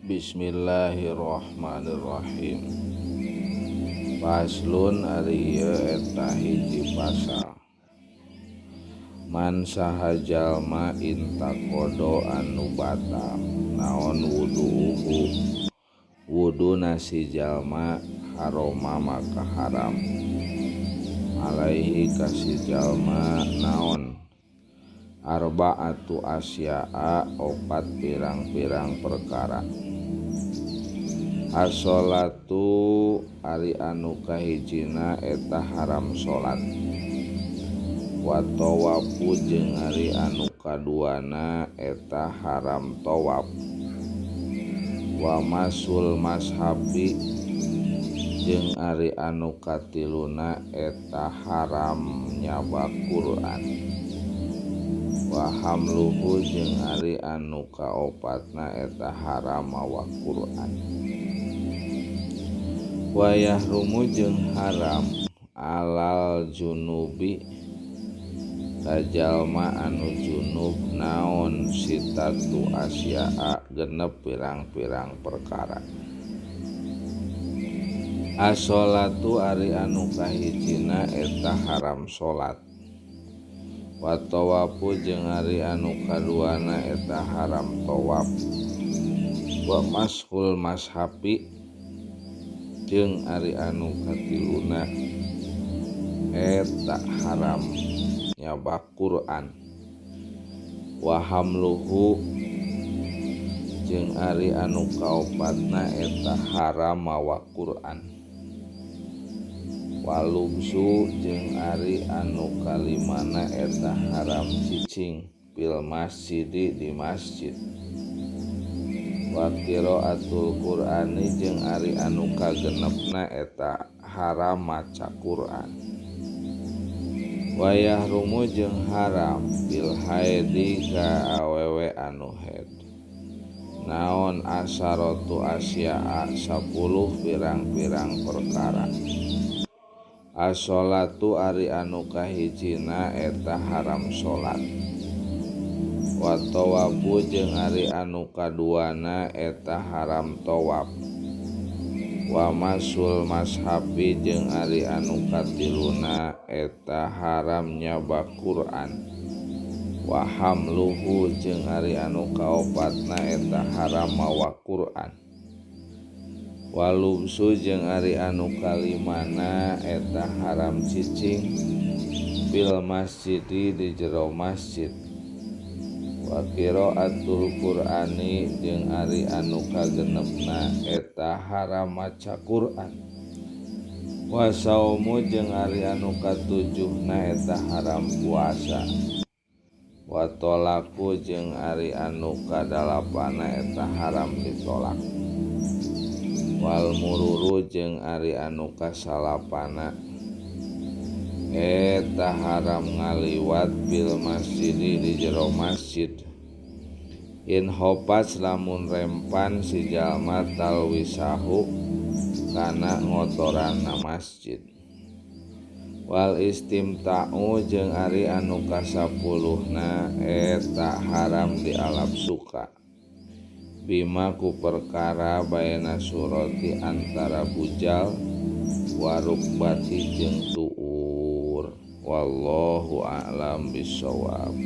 Bismillahirrahmanirrahim. Faslun ari ieu eta hiji pasal. Man saha jalma intaqada anu batal naon wudu'uhu wuduna si jalma haroma maka haram alaihi ka si jalma naon arba'atu asya'a opat pirang-pirang perkara. As-sholatu ari anu kahijina eta haram salat. Wa tawafu jeung ari anu kaduana eta haram tawaf. Wa masul mashafi jeung ari anu katiluna eta haram nyaba Quran. Wa hamluhu jeung ari anu kaopatna eta haram mawa Quran. Wa yahrumu jeung haram alal junubi ka jalma anu junub naon sitatu asya'a genep pirang-pirang perkara. As-sholatu ari anu kahijina eta haram salat. Wa tawafu jeung ari anu kaduana eta haram tawaf. Wa mashul mashafi jeung ari anu katiluna eta haram nyabak Quran. Wa hamluhu jeung ari anu kaopatna eta haram mawa Quran. Wa lubsu jeung ari anu kalimana eta haram cicing fil masjidi di masjid. Wa qiraatul Qur'ani jeung ari anu kagenepna eta haram maca Qur'an. Wa yahrumu jeung haram bil haidi ka awewe anu haid. Naon asaratu asya'a 10 pirang-pirang perkara. As-sholatu ari anu kahijina eta haram salat. Wa tawafu jeung ari anu kaduana eta haram tawaf. Wa masul mashafi jeung ari anu katiluna eta haram nyaba Quran. Wa hamluhu jeung ari anu kaopatna eta haram mawa Quran. Wa lubsu jeung ari anu kalimana eta haram cicing fil masjidi di jero masjid. Wa qiraatul Qur'ani jeung ari anu kagenepna eta haram maca Quran. Wa saumu jeung ari anu katujuhna eta haram puasa. Wa talaku jeung ari anu kadalapana eta haram ditolak. Wal mururu jeung ari anu kasalapana eta haram ngaliwat bil masjidi di jero masjid. In hopas lamun rempan si jalma talwisahu kana ngotoranna masjid. Wal istimta'u jeung ari anu kasapuluhna eta haram dialap suka. Bima ku perkara baena surati antara bujal warukbati jeung tuur. Wallahu a'lam bissawab.